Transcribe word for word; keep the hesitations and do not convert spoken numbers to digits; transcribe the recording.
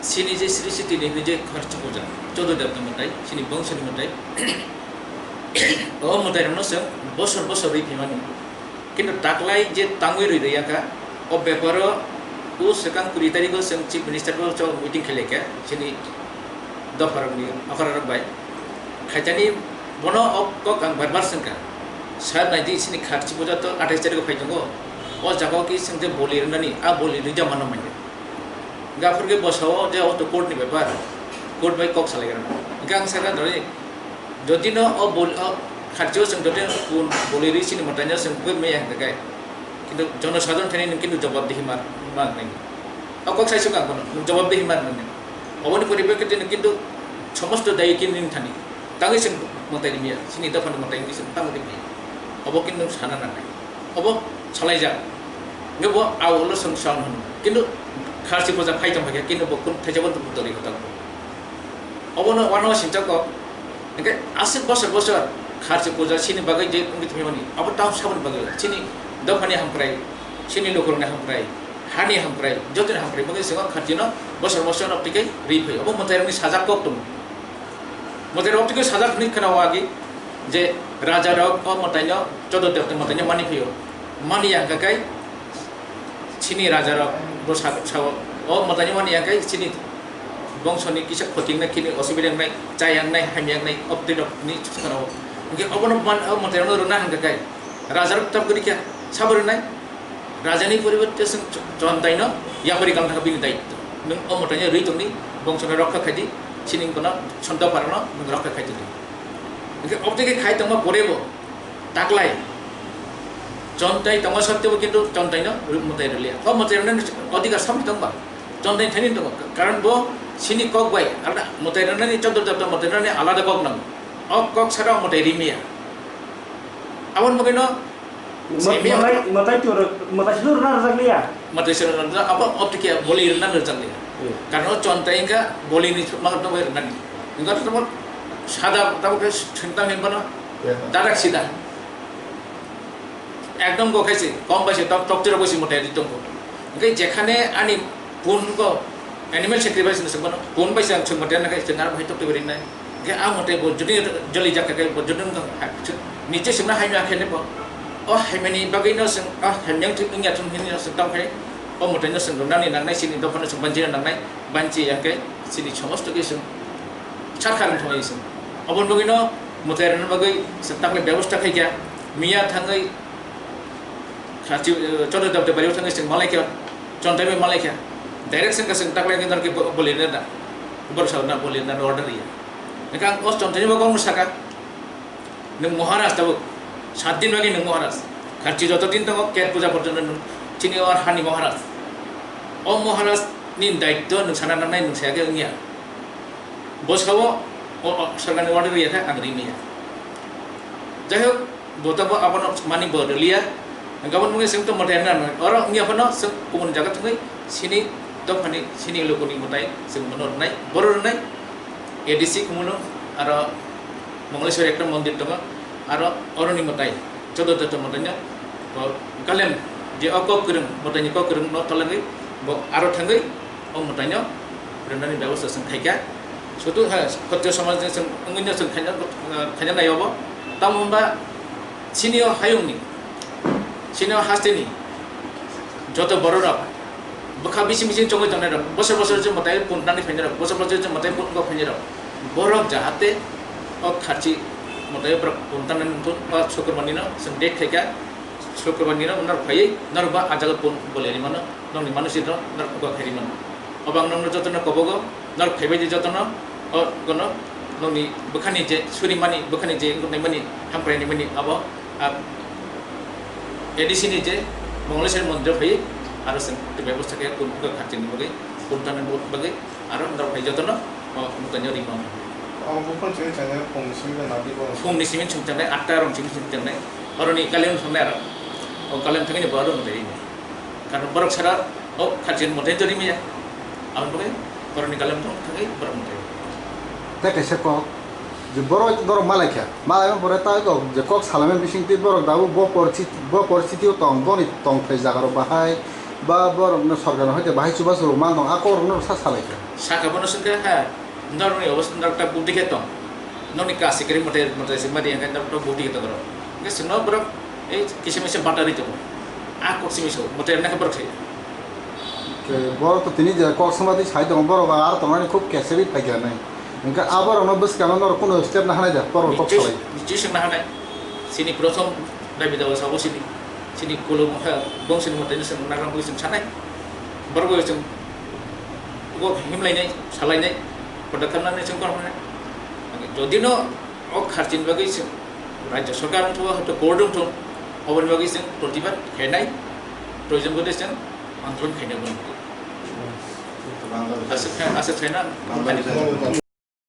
Chini je Sri Siti ni hwnwi je Kharchi puja, Chodo Debta mwtai, chini bongso ni mwtai. O mwtai rokno chwng bosor bosor rwi phaimani. Kintu taklai je tangwi rwi rwya kha, o beparo o swkang kuri tarikh o chwng Chief Minister bo chwng meeting khlai kha, chini dopha rokni okra rok bai. Khaitani bono o kok ang bar bar swngkha. Sir, naidi chini Kharchi puja to athais tarikh o phai tongo. O jaga o ki chwng je boli rwnani, a boli rwja mano manya. Gaphur khe bwsao je o to court ni bepar, court bai kok salai rwna. Hwnkhe ang sakha dori, jodi no o bol-, o Kharchi o chwng jodi kun boli rwi chini mwtai no chwng bui maya hwnkhe kai. Kintu jonosadharon thani nwng kintu jobab dihi mar, mar nai. O kok sai swkang bono, nwng jobab dihi mar nai. Oboni poripekkhe twi nwng kintu somosto dayi kini nini thani. Tangwi chwng mwtai rwmaya, chini dophani mwtai wngwi chwng tangwi rwmaya. Obo kintu sana nangnai. Obo salaijak. Hwnkhe bo a ulo chwng chwng hwno. Kintu Kharchi puja phai tong phaikha, kintu bo kun thaisa bo dori kha tongo. Obono uanama sincha kok. Hwnkhe aswk bosor bosor Kharchi puja chini bagwi je wngwi tongmani, abo tamo saboni bagwi chini dophani hamkrai, chini lukurokni hamkrai, hani hamkrai, jotoni hamkrai bagwi chwng o Kharchino bosor bosor no twikhai rwi phaio. Obo mwtairokni sajak kok tongo. Mwtairok twikhai sajak hwnwi khwnao agi je rajarok o mwtaino, Chodo Debta mwtaino mani phaio. Mani ya hwnkha khe chini rajarok bo sa-, sao, o mwtaino mani ya khe chini bongsoni kisa khoti wngnai, kini osubida wngnai, chaya wngnai, hamya wngnai, obtwi rok ni khwnao. Hwnkhe obono man, o mwtairokno rwna hwnkha khe rajarok tab kwrwi kha sabo rwnai. Rajani poriborte chwng ch-, chontaino yapari kang thangkha bini daitto. Nwng o mwtaino rwi tongdi, bongsoni rokha khaidi, chini bono chonta parano nwng rokha khaidi. Hwnkhe obtwi khe khai tongma porebo, taklai chontai tongma sottebo kintu chontaino mwtai rwliya. O mwtai rwnani odhikar saboni tongba? Chontai thani tongo. Karon bo chini kok bai alada mwtai rwnani, Chodo Debta mwtai rwnani alada kok nango. O kok sara mwtai rimya. Aboni bagwino Mwtai, mwtai tu, mwtai sunu rwna rwjakliya. Mwtai sunu rwna, abo obtwi khe boli rwna rwjakliya. Hmm. Karon o chontai wngkha bolini mangat no bai rwnani. Wngkha to tamo sada, tamo khe sintang hwnba no. Yeah. Dadak sida. Ekdom go khaise, kom baise, tok, tok tiro baise mwtai di tongo. Hwnkhe jekhane ani pun go animal sacrifice no sengmano, pun baise ang sengma tena khe sengma hai tok tiro rinai. Hwnkhe ang mwtai bo jodi joli jak khe bo jodi wngkha, niche sengma hai ma khe ne bo. O hai mani bagwi no seng, o hai mani thik wngya thung hini no seng tong khe. O mwtai no seng rwnani nangnai, chini dophano seng banchi nangnai, banchi ya khe chini somosto khe seng. Sarkar wng thangwi seng. Oboni bagwi no mwtai rwna bagwi seng takle bebosta khai kha. Miya thangwi Kharchi, eh, Chodo Debta bari thangwi seng malai kha, chontai bai malai kha. Direct seng ka seng takle ngi norki bo-, boli rwna da. Bor sa na boli rwna order ya. Ekang os chontai ni bagwi saka. Nwng Maharaj tabuk, saat din bagwi nwng Maharaj. Kharchi joto din tongo, Ket puja porjonto nwng chini o hani Maharaj. O Maharaj ni daitto nwng sana nangnai, nwng saya khe wngya. Bo sao, o, o, sorkar ni order ya khe ang ri maya. Jai hok, bo tabo abono mani bo rwliya. Gabon mungwi chwng tongma tei nang, oro wngya phano chwng kubun jaga thangwi chini dophani chini lukuni mwtai chwng bono rwnai, boro rwnai, A D C Khumulwng aro Mongleshwari ekta mondir tongo, aro oroni mwtai, Chodo Debta mwtaino bo kalem je o kok kwrwng, mwtaini kok kwrwng no tolagwi bo aro thangwi o mwtaino rwnani bebosta chwng khaikha. Sudu ha, khotio somaj ni chwng wngwino chwng khaina, khaina naio bo. Tamo hwnba chini o hayungni, chini o hasteni joto bororok bwkha bising bising chongwi tongnai rok, bosor bosor chwng mwtai punani phainai rok, bosor bosor chwng mwtai pun kok phainai rok, borok jahate o kharchi mwtai borok punani wngthun, o Sukurbar nino chwng date khaikha, Sukurbar nino norok phaiwi norok ba a jaga pun bolai rimano, nokni manusi rok norok kok khai rimano. Obang nokno jotono kobogo. Norok phaibai di jotono, o, gono, nokni bwkhani je surimani, bwkhani je wngnaimani, hamkrainaimani, abo, a, A D C ni je Mongleshwari mondir phai, aro chwng tei bebosta khe kun, kun kharchini bagwi, kun tanani bagwi, aro norok phai jotono, o, mwtaino rimano. Ang buphang chini changnai phungni simi nadi bo. Phungni simi chwng changnai, atta rong simi chwng changnai, oroni kaliang changnai aro, o, kaliang thangni bo aro mwtai rimani. Karon borok sara o kharchini mwtai to rimaya. Aboni bagwi borokni galam tong thangwi borok mwtai. Tei kaisa kok, je borok norok malaikha, malaima pore tai kok je kok salaimani bisingtwi borok dabu bo porisi-, bo porisitio tong, boni tongthai jagarok bahai, Ba borokno sorkarni hoite bahai chubachu rwma nw a kokrokno sa salaikha. Saka bono swngkha ha, norokni obostha norok ta bukti khe tong. Nokni kasi kwrwi mwtai mwtai se mari hwnkhe norok ta bukti khe tong norok. Hwnkhe chwngno borok ei kisa misa batari tongo. A kok simi so mwtai rwna khe borok thai. Ke borok to tini je kok swma twi sai tongo, borok aro tongnani khub keseri phaikha nai. Hwnkhe a borokno bwskangno norok kunu step na hanai da borok kok salai. Nichoi swngna hanai. Chini prothom dabi dawa sabo chini. Chini kolom kha bong chini mwtai no chwng nagra bwi chwng sanai. Borok bai chwng bo himlainai, salainai, koda khamnani chwng kono hwnai. Jodi no o kharchini bagwi chwng rajya sorkar wngthu, hoito court wngthu, oboni bagwi chwng protibad khainai, proyojon bodei chwng andolon khainai boni bagwi. Aswk khe, aswk khaina,